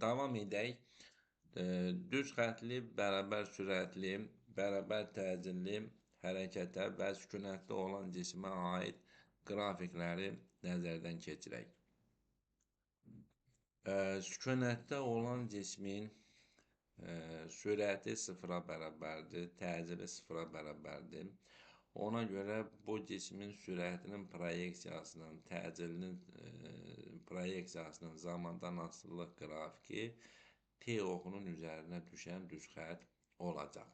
Davam edək. Düz xətli, bərabər sürətli, bərabər təcilli hərəkətə və sükunətli olan cisimə aid qrafikləri nəzərdən keçirək. Sükunətdə olan cismin sürəti sıfıra bərabərdir, təcili sıfıra bərabərdir. Ona görə bu cismin sürətinin proyeksiyasının, təcilinin proyeksiyasının zamandan asılılıq qrafiki T oxunun üzərinə düşən düz xətt olacaq.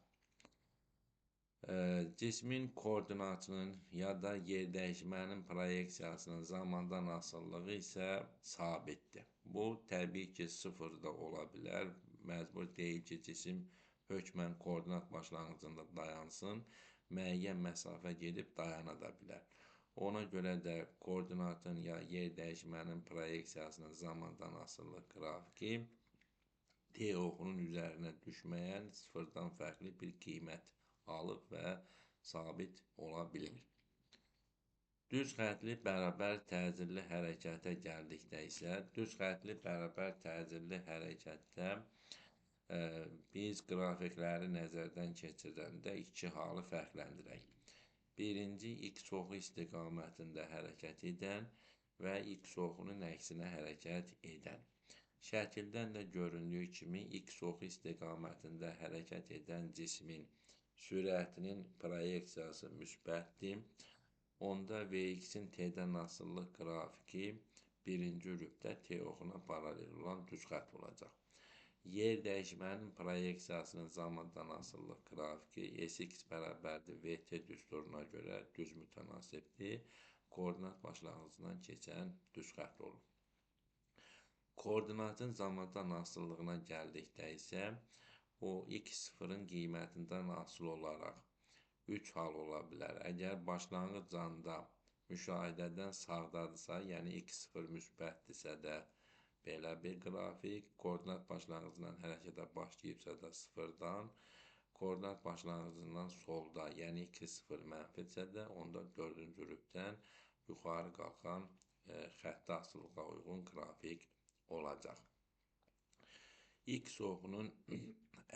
Cismin koordinatının ya da yerdəyişmənin proyeksiyasının zamandan asılılığı isə sabitdir. Bu, təbii ki, sıfır da ola bilər. Məcbur deyil ki, cisim hökmən koordinat başlanğıcında dayansın, müəyyən məsafə gedib dayana da bilər. Ona görə də koordinatın ya yerdəyişmənin proyeksiyasının zamandan asılılıq qrafiki T oxunun üzərinə düşməyən sıfırdan fərqli bir qiymət alıb və sabit ola bilir. Düz xətli bərabər təcilli hərəkətə gəldikdə isə, düz xətli bərabər təcilli hərəkətdə biz qrafikləri nəzərdən keçirəndə iki halı fərqləndirək. Birinci, x oxu istiqamətində hərəkət edən və x oxunun əksinə hərəkət edən. Şəkildən də göründüyü kimi, x oxu istiqamətində hərəkət edən cismin sürətinin proyeksiyası müsbətdir. Onda Vx-in T-dən asılılıq qrafiki birinci rübdə T oxuna paralel olan düz xətt olacaq. Yer dəyişmənin proyeksiyasının zamandan asılılıq qrafiki Sx bərabərdir VT düsturuna görə düz mütənasibdir. Koordinat başlanğıcından keçən düz xətt olur. Koordinatın zamandan asılılığına gəldikdə isə o x0-ın qiymətindən asılı olaraq 3 hal ola bilər. Əgər başlanğıc anda müşahidədən sağdadırsa, yəni x0 müsbətdirsə də belə bir qrafik, koordinat başlanğıcından hərəkətə başlayıbsa da sıfırdan, koordinat başlanğıcından solda, yəni x0 mənfidirsə də, onda dördüncü rübdən yuxarı qalxan xətti asılılığa uyğun qrafik olacaq. X oxunun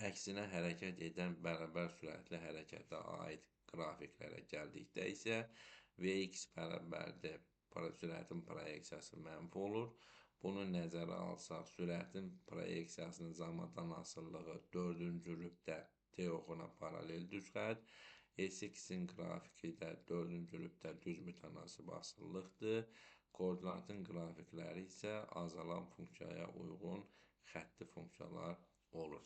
əksinə hərəkət edən bərabər sürətli hərəkətə aid qrafiklərə gəldikdə isə Vx bərabərdir, sürətin proyeksiyası mənfi olur. Bunu nəzərə alsaq, sürətin proyeksiyasının zamandan asılılığı dördüncü rübdə T oxuna paralel düz xətt, Sx-in qrafiki də dördüncü rübdə düz mütənasib asılılıqdır. Koordinatın qrafikləri isə azalan funksiyaya uyğun xətti funksiyalar olur.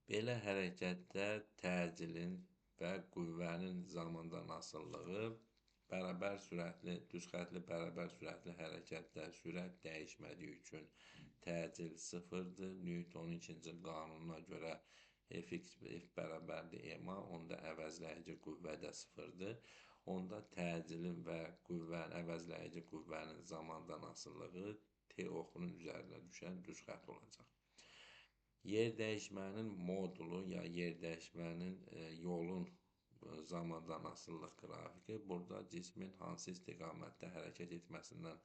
Belə hərəkətdə təcilin və qüvvənin zamandan asılılığı bərabər sürətli, düz xətli bərabər sürətli hərəkətdə sürət dəyişmədiyi üçün təcil sıfırdır. Newtonun ikinci qanununa görə Fx F bərabərdir ma, onda əvəzləyici qüvvə də sıfırdır. Onda təcilin və qüvvənin, əvəzləyici qüvvənin zamandan asılılığı T oxunun üzərinə düşən düz xətt olacaq. Yer dəyişmənin modulu ya yer dəyişmənin yolun zamandan asılılıq qrafiki burada cismin hansı istiqamətdə hərəkət etməsindən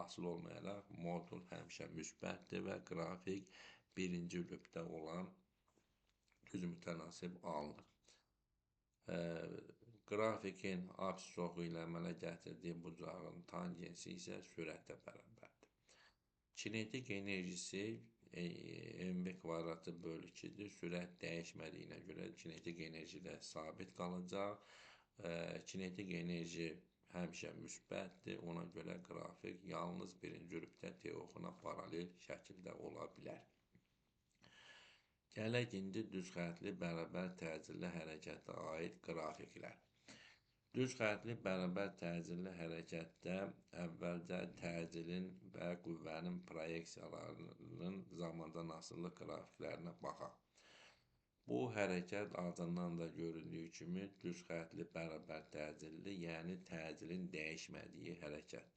asılı olmayaraq modul həmişə müsbətdir və qrafik birinci rübdə olan düz mütənasib alınır. Qrafikin absis oxu ilə əmələ gətirdiyi bucağın tangensi isə sürətə bərabərdir. Kinetik enerjisi mv kvadratı bölü 2-dir. Sürət dəyişmədiyinə görə kinetik enerji də sabit qalacaq. Kinetik enerji həmişə müsbətdir. Ona görə qrafik yalnız birinci rübdə T oxuna paralel şəkildə ola bilər. Gələk indi düz xətli bərabər təcilli hərəkətə aid qrafiklər. Düz xətli bərabər təcilli hərəkətdə əvvəlcə təcilin və qüvvənin proyeksiyalarının zamandan asılılıq qrafiklərinə baxaq. Bu hərəkət adından da göründüyü kimi düz xətli bərabər təcilli, yəni təcilin dəyişmədiyi hərəkətdir.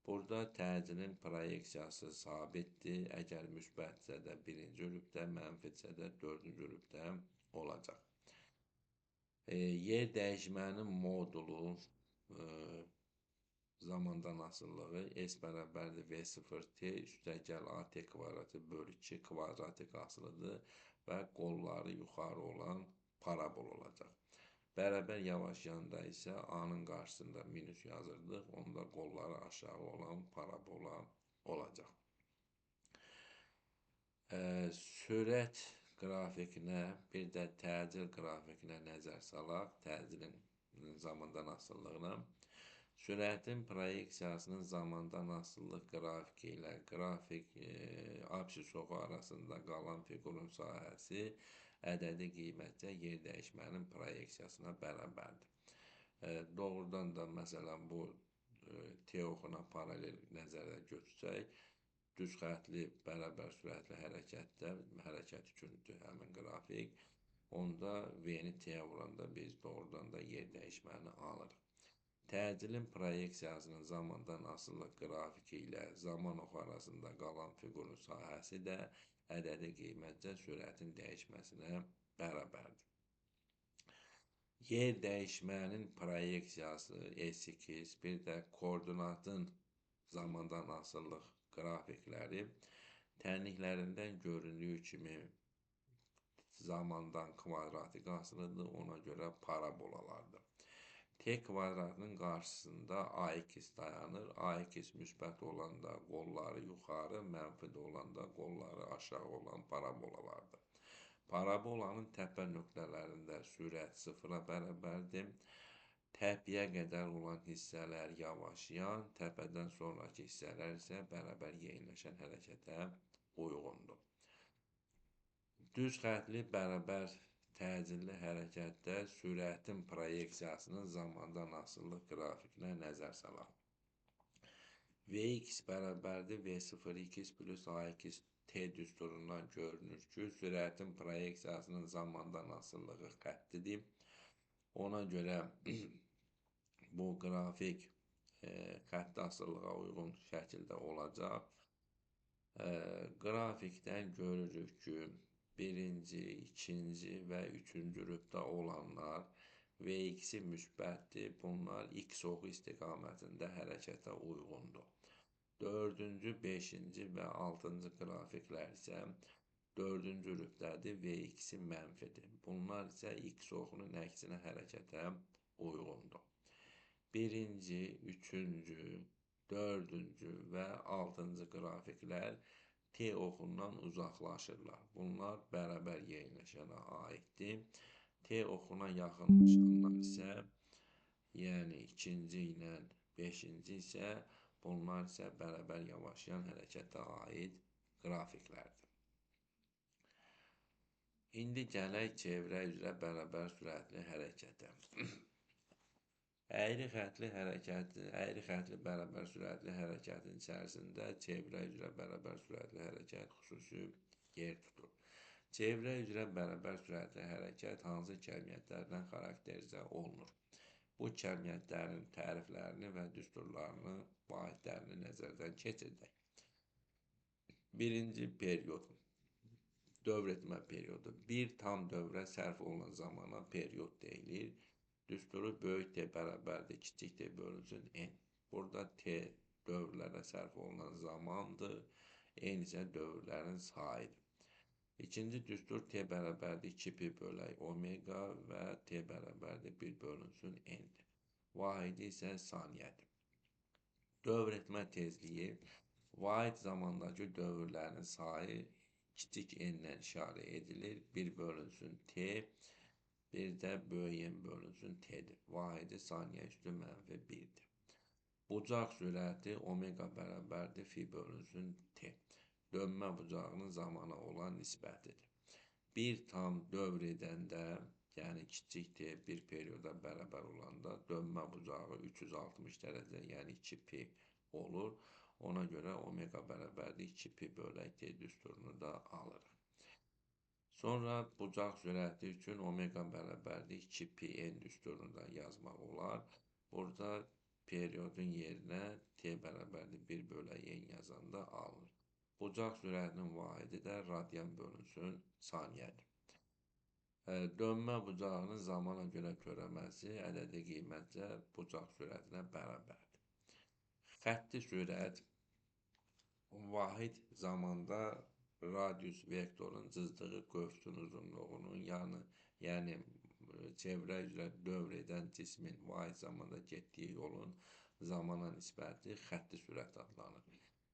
Burada təcilin proyeksiyası sabitdir. Əgər müsbətsə də birinci rübdə, mənfidirsə də dördüncü rübdə olacaq. Yer dəyişmənin modulu zamandan asılılığı S bərabərdir V0T üstəgəl AT kvadratı bölü 2 kvadratik asılıdır və qolları yuxarı olan parabol olacaq. Bərabər yavaşyanda isə A-nın qarşısında minus yazırdıq, onda qolları aşağı olan parabola olacaq. Sürət qrafikinə, bir də təcil qrafikinə nəzər salaq, təcilin zamandan asılılığına. Sürətin proyeksiyasının zamandan asılılıq qrafiki ilə qrafik apsis oxu arasında qalan fiqurun sahəsi ədədi qiymətcə yer dəyişmənin proyeksiyasına bərabərdir. Doğrudan da məsələn bu T oxuna paralel nəzərdə götürsək, düz xətli bərabər sürətli hərəkətdə hərəkət üçündür həmin qrafik. Onda V-ni T-yə vuranda biz doğrudan da yer dəyişməni alırıq. Təcilin proyeksiyasının zamandan asılılıq qrafiki ilə zaman oxu arasında qalan fiqurun sahəsi də ədədi qiymətcə sürətin dəyişməsinə bərabərdir. Yer dəyişmənin proyeksiyası S2, bir də koordinatın zamandan asılılıq qrafikləri tənliklərindən göründüyü kimi zamandan kvadratik asılıdır, ona görə parabolalardır. T kvadratının qarşısında AX dayanır. AX müsbət olanda qolları yuxarı, mənfi olanda qolları aşağı olan parabolalardır. Parabolanın təpə nöqtələrində sürət sıfıra bərabərdir. Təpəyə qədər olan hissələr yavaşlayan, təpədən sonraki hissələr isə bərabər yeniləşən hərəkətə uyğundur. Düz xətli bərabər təcilli hərəkətdə sürətin proyeksiyasının zamandan asılılıq qrafikinə nəzər salaq. Vx bərabərdir V0x plus AX T düsturundan görünür ki, sürətin proyeksiyasının zamandan asılılığı xəttidir. Ona görə bu qrafik xətti asılılığa uyğun şəkildə olacaq. Qrafikdən görürük ki, birinci, ikinci və üçüncü rübdə olanlar Vx-i müsbətdir. Bunlar X oxu istiqamətində hərəkətə uyğundur. Dördüncü, beşinci və altıncı qrafiklər isə dördüncü rübdədir, Vx-i mənfidir. Bunlar isə X oxunun əksinə hərəkətə uyğundur. Birinci, üçüncü, dördüncü və altıncı qrafiklər T oxundan uzaqlaşırlar. Bunlar bərabər yeniləşənə aiddir. T oxuna yaxınlaşanlar isə, yəni ikinci ilə beşinci isə, bunlar isə bərabər yavaşlayan hərəkətə aid qrafiklərdir. İndi gələk çevrə üzrə bərabər sürətli hərəkətə. Əyri xətli hərəkət, əyri xətli bərabər sürətli hərəkətin içərisində çevrə üzrə bərabər sürətli hərəkət xüsusi yer tutur. Çevrə üzrə bərabər sürətli hərəkət hansı kəmiyyətlərdən xarakterizə olunur? Bu kəmiyyətlərin təriflərini və düsturlarını, vahidlərini nəzərdən keçirdək. Birinci period, dövr etmə periodu. Bir tam dövrə sərf olunan zamana period deyilir. Düsturu böyük T bərabərdir kiçik T bölünsün N. Burada T dövrlərə sərf olunan zamandır, N isə dövrlərin sayıdır. İkinci düstur T bərabərdir 2 pi bölək omega və T bərabərdir 1 bölünsün N-dir. Vahidi isə saniyədir. Dövr etmə tezliyi vahid zamandakı dövrlərin sayı kiçik N-lə işarə edilir. 1 bölünsün T, bir də böyük N bölünsün T-dir. Vahidi saniyə üstü mənfi 1-dir. Bucaq sürəti omega bərabərdir fi bölünsün T. Dönmə bucağının zamana olan nisbətidir. Bir tam dövr edəndə, yəni kiçik T bir perioda bərabər olanda dönmə bucağı 360 dərəcə, yəni 2 pi olur. Ona görə omega bərabərdir 2 pi bölək T düsturunu da alırıq. Sonra bucaq sürəti üçün omega bərabərdir 2 pi n düsturunu da yazmaq olar. Burada periodun yerinə T bərabərdir 1 bölək n yazanda alınır. Bucaq sürətinin vahidi də radian bölünsün saniyədir. Dönmə bucağının zamana görə törəməsi ədədi qiymətcə bucaq sürətinə bərabərdir. Xətti sürət vahid zamanda radius vektorun cızdığı qövsün uzunluğunun, yəni çevrə üzrə dövr edən cismin vahid zamanda getdiyi yolun zamana nisbəti xətti sürət adlanır.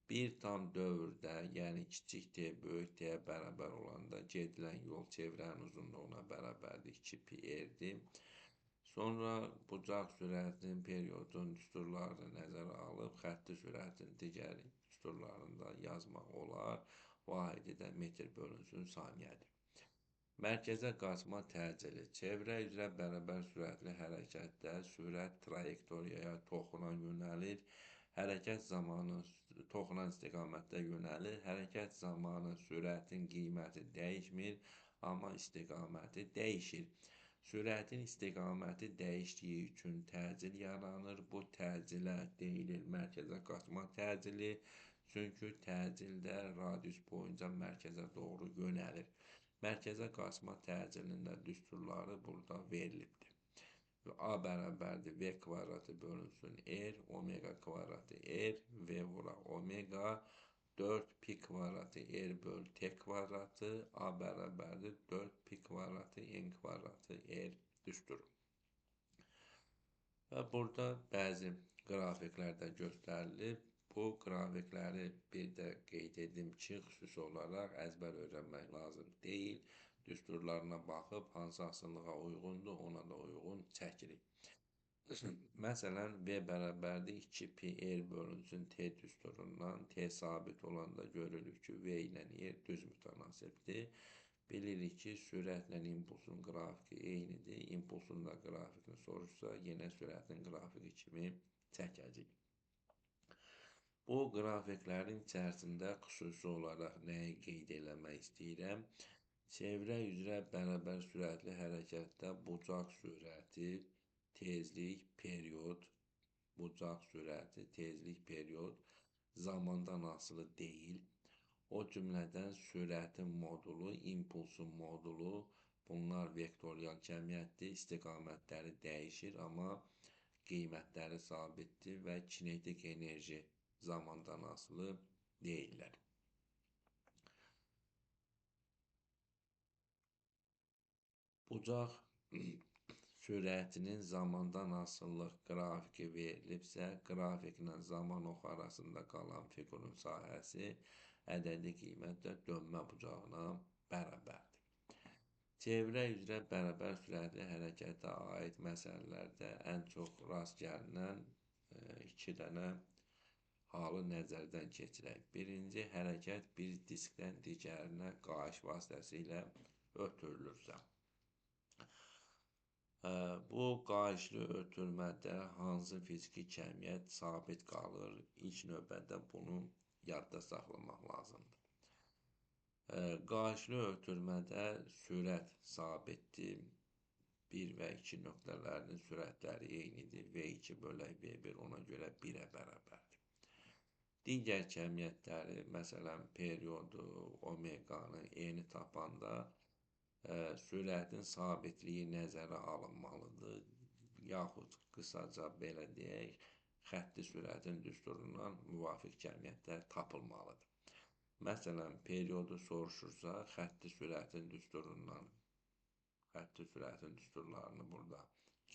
Bir tam dövrdə, yəni kiçik t böyük t-yə bərabər olanda gedilən yol çevrənin uzunluğuna bərabərdir, 2 pi r-dir. Sonra bucaq sürətinin periodun düsturlarını nəzərə alıb xətti sürətin digər düsturlarını da yazmaq olar. Vahidi də metr bölünsün saniyədir. Mərkəzə qaçma təcili. Çevrə üzrə bərabər sürətli hərəkətdə sürət trayektoriyaya toxunan yönəlir. Hərəkət zamanı toxunan istiqamətdə yönəlir. Hərəkət zamanı sürətin qiyməti dəyişmir, amma istiqaməti dəyişir. Sürətin istiqaməti dəyişdiyi üçün təcil yaranır. Bu təcilə deyilir mərkəzə qaçma təcili. Çünki təcildə radius boyunca mərkəzə doğru yönəlir. Mərkəzə qaçma təcilinin də düsturları burada verilibdir. A bərabərdir V kvadratı bölünsün R, omega kvadratı R, V vuraq omega, 4 pi kvadratı R böl T kvadratı, A bərabərdir 4 pi kvadratı N kvadratı R düsturu. Və burada bəzi qrafiklər də göstərilib. Bu qrafikləri bir də qeyd edim ki, xüsusi olaraq əzbər öyrənmək lazım deyil. Düsturlarına baxıb hansı asılılığa uyğundur, ona da uyğun çəkirik. Məsələn, V bərabərdir 2 pi R bölünsün T düsturundan. T sabit olanda görürük ki, V ilə R düz mütənasibdir. Bilirik ki, sürətlə impulsun qrafiki eynidir. İmpulsun da qrafikini soruşsa, yenə sürətin qrafiki kimi çəkəcəyik. Bu qrafiklərin içərisində xüsusi olaraq nəyi qeyd eləmək istəyirəm? Çevrə üzrə bərabər sürətli hərəkətdə bucaq sürəti, tezlik, period, bucaq sürəti, tezlik, period zamandan asılı deyil. O cümlədən sürətin modulu, impulsun modulu, bunlar vektorial kəmiyyətdir, istiqamətləri dəyişir, amma qiymətləri sabitdir və kinetik enerji zamandan asılı deyirlər. Bucaq sürətinin zamandan asılılıq qrafiki verilibsə, qrafiklə zaman oxu arasında qalan fiqurun sahəsi ədədi qiymətlə dönmə bucağına bərabərdir. Çevrə üzrə bərabər sürətli hərəkətə aid məsələlərdə ən çox rast gəlinən iki dənə halı nəzərdən keçirək. Birinci, hərəkət bir diskdən digərinə qayış vasitəsilə ötürülürsə. Bu qayışlı ötürmədə hansı fiziki kəmiyyət sabit qalır? İlk növbədə bunu yadda saxlamaq lazımdır. Qayışlı ötürmədə sürət sabitdir. 1 və 2 nöqtələrinin sürətləri eynidir. V2 bölək V1 ona görə 1-ə bərabərdir. Digər kəmiyyətləri, məsələn, periodu, omeqanı, eni tapanda sürətin sabitliyi nəzərə alınmalıdır. Yaxud qısaca belə deyək, xətti sürətin düsturundan müvafiq kəmiyyətlər tapılmalıdır. Məsələn, periodu soruşursa, xətti sürətin düsturundan, xətti sürətin düsturlarını burada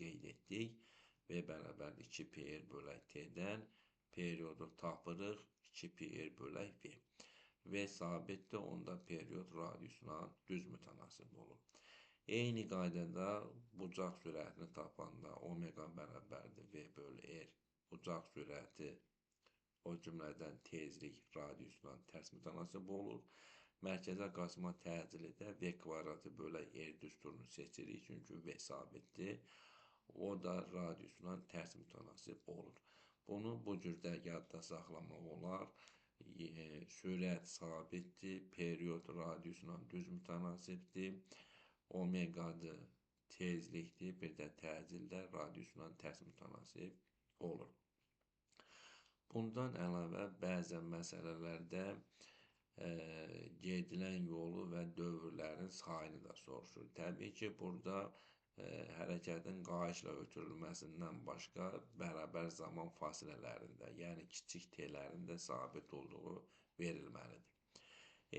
qeyd etdik. V bərabər 2 pi r bölək t-dən periodu tapırıq, 2 pi r bölək v. V sabitdir, onda period radiusuna düz mütənasib olur. Eyni qaydada bucaq sürətini tapanda omega bərabərdir V bölü R. Bucaq sürəti o cümlədən tezlik radiusuna tərs mütənasib olur. Mərkəzə qaçma təcili də V kvadratı bölək R düsturunu seçirik, çünki V sabitdir. O da radiusuna tərs mütənasib olur. Bunu bu cürdə yadda saxlamaq olar. Sürət sabitdir, period radiusuna düz mütənasibdir, omeqadır, tezlikdir, bir də təcildə radiusuna tərs mütənasib olur. Bundan əlavə bəzən məsələlərdə gedilən yolu və dövrlərin sayını da soruşur. Təbii ki, burada Hərəkətin qayışla ötürülməsindən başqa bərabər zaman fasilələrində, yəni kiçik t-lərin də sabit olduğu verilməlidir.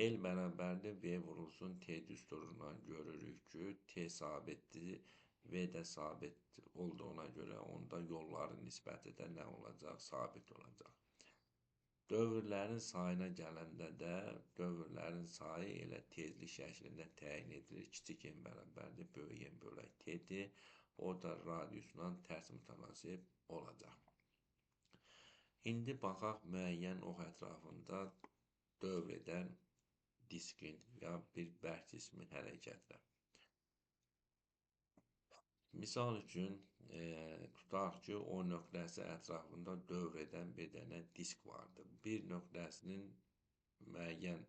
L bərabərdir V vurulsun T düsturundan görürük ki, T sabitdir, V də sabit olduğuna görə onda yolların nisbəti də nə olacaq? Sabit olacaq. Dövrlərin sayına gələndə də dövrlərin sayı elə tezlik şəklində təyin edilir. Kiçik n bərabərdir, böyük n bölək t-dir. O da radiusla tərs mütənasib olacaq. İndi baxaq müəyyən ox ətrafında dövr edən diskin ya bir bərk cismin hərəkətinə. Misal üçün, tutaq ki, O nöqtəsi ətrafında dövr edən bir dənə disk vardır. Bir nöqtəsinin müəyyən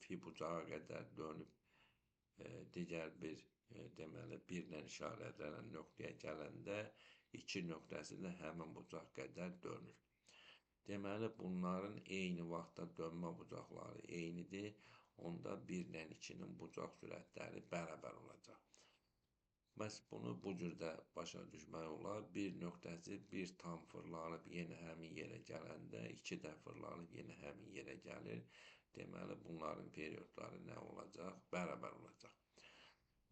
fi bucağa qədər dönüb digər bir, deməli, birlə işarə edilən nöqtəyə gələndə iki nöqtəsi də həmin bucaq qədər dönür. Deməli, bunların eyni vaxtda dönmə bucaqları eynidir. Onda 1 ilə 2-nin bucaq sürətləri bərabər olacaq. Məhz bunu bu cür də başa düşmək olar. Bir nöqtəsi bir tam fırlanıb yenə həmin yerə gələndə, iki də fırlanıb yenə həmin yerə gəlir. Deməli, bunların periodları nə olacaq? Bərabər olacaq.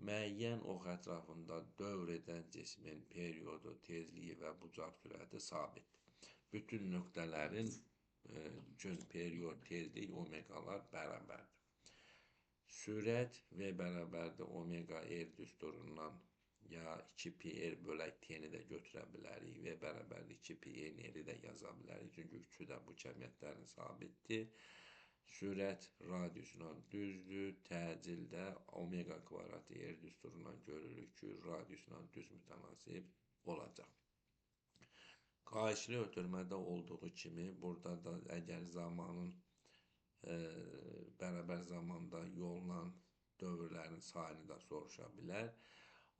Müəyyən ox ətrafında dövr edən cismin periodu, tezliyi və bucaq sürəti sabitdir. Bütün nöqtələrin üçün period, tezlik, omeqalar bərabərdir. Sürət V bərabərdir omega R düsturundan ya 2pi R bölək T-ni də götürə bilərik. V bərabərdir 2pi R-i də yaza bilərik. Çünki üçü də bu kəmiyyətlərin sabitdir. Sürət radiusla düzdür. Təcildə omega kvadratı R düsturundan görürük ki, radiusla düz mütənasib olacaq. Qayışlı ötürmədə olduğu kimi burada da əgər zamanın bərabər zamanda yolla dövrlərin sayını da soruşa bilər.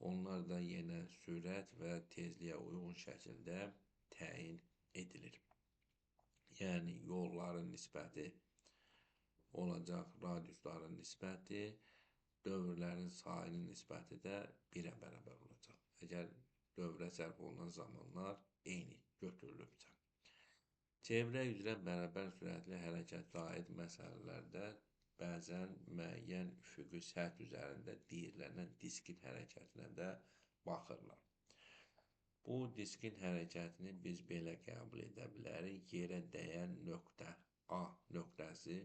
Onlar da yenə sürət və tezliyə uyğun şəkildə təyin edilir. Yəni, yolların nisbəti olacaq radiusların nisbəti, dövrlərin sayının nisbəti də 1-ə bərabər olacaq. Əgər dövrə sərf olunan zamanlar eyni götürülübsə. Çevrə üzrə bərabər sürətli hərəkətə aid məsələlərdə bəzən müəyyən üfüqi səth üzərində deyirlənən diskin hərəkətinə də baxırlar. Bu diskin hərəkətini biz belə qəbul edə bilərik. Yerə dəyən nöqtə A nöqtəsi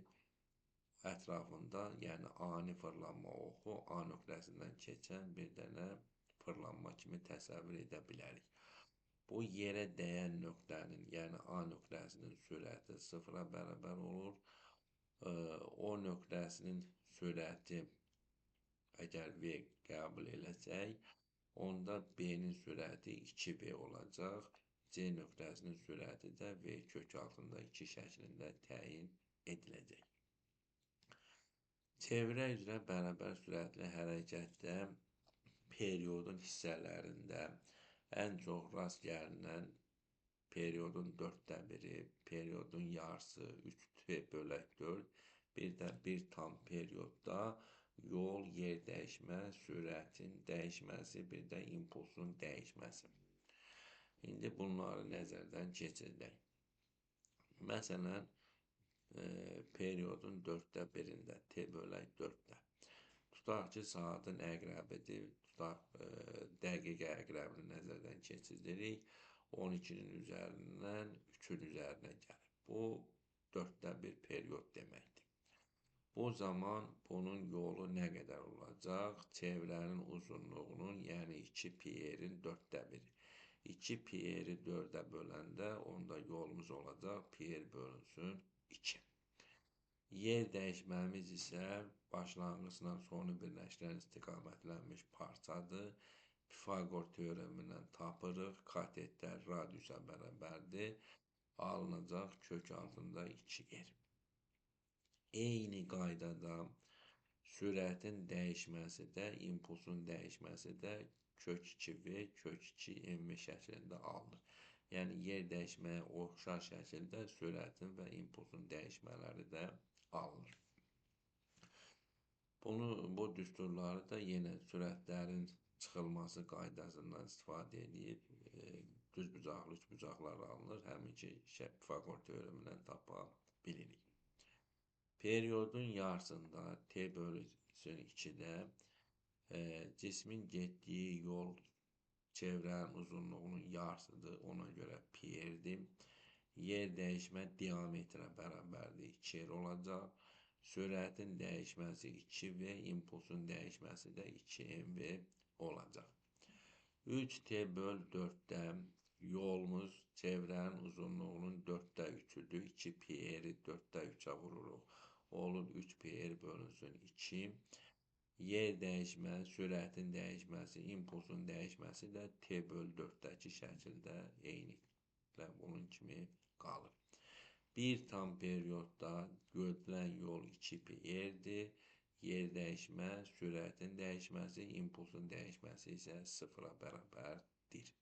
ətrafında, yəni ani fırlanma oxu A nöqtəsindən keçən bir dənə fırlanma kimi təsəvvür edə bilərik. Bu yerə dəyən nöqtənin, yəni A nöqtəsinin sürəti sıfıra bərabər olur. O nöqtəsinin sürəti əgər V qəbul eləsək, onda B-nin sürəti 2V olacaq. C nöqtəsinin sürəti də V kök altında 2 şəklində təyin ediləcək. Çevrə üzrə bərabər sürətli hərəkətdə periodun hissələrində ən çox rast gəlinən periodun 1/4, periodun yarısı 3T bölək 4, bir də bir tam periodda yol, yer dəyişmə, sürətin dəyişməsi, bir də impulsun dəyişməsi. İndi bunları nəzərdən keçirdək. Məsələn, periodun 1/4-də, T bölək 4-də. Tutaq ki, saatın əqrəbidir, tutaq dəqiqə əqrəbini nəzərdən keçiririk. 12-nin üzərindən 3-ün üzərinə gəlir. Bu, 1/4 period deməkdir. Bu zaman bunun yolu nə qədər olacaq? Çevrənin uzunluğunun, yəni 2π-rin 1/4. 2π-ri 4-ə böləndə onda yolumuz olacaq π bölünsün 2. Yer dəyişməmiz isə başlanğıcla sonu birləşdirən istiqamətlənmiş parçadır. Pifaqor teoremindən tapırıq. Katetlər radiusa bərabərdir. Alınacaq kök altında 2R. Eyni qaydada sürətin dəyişməsi də, impulsun dəyişməsi də kök 2V, kök 2MV şəklində alınır. Yəni, yer dəyişməyə oxşar şəkildə sürətin və impulsun dəyişmələri də alınır. Bu düsturları da yenə sürətlərin Çıxılması qaydasından istifadə edib düzbucaqlı üçbucaqlar alınır. Həminki Pifaqor teoremindən tapa bilirik. Periodun yarısında T bölünsün 2-də cismin getdiyi yol çevrənin uzunluğunun yarısıdır. Ona görə pi-rdir. Yer dəyişmə diametrə bərabərdir. 2R olacaq. Sürətin dəyişməsi 2V, impulsun dəyişməsi də 2MV olacaq. 3T böl 4-də yolumuz çevrənin uzunluğunun 4-də 3-üdür. 2 pi-ri 4-də 3-ə vururuq. Olur 3 pi-r bölünsün 2. Yer dəyişmə, sürətin dəyişməsi, impulsun dəyişməsi də T böl 4-dəki şəkildə eyniliklə bunun kimi qalır. Bir tam periodda görülən yol 2 pi-rdir. Yer dəyişmə, sürətin dəyişməsi, impulsun dəyişməsi isə 0-a bərabərdir.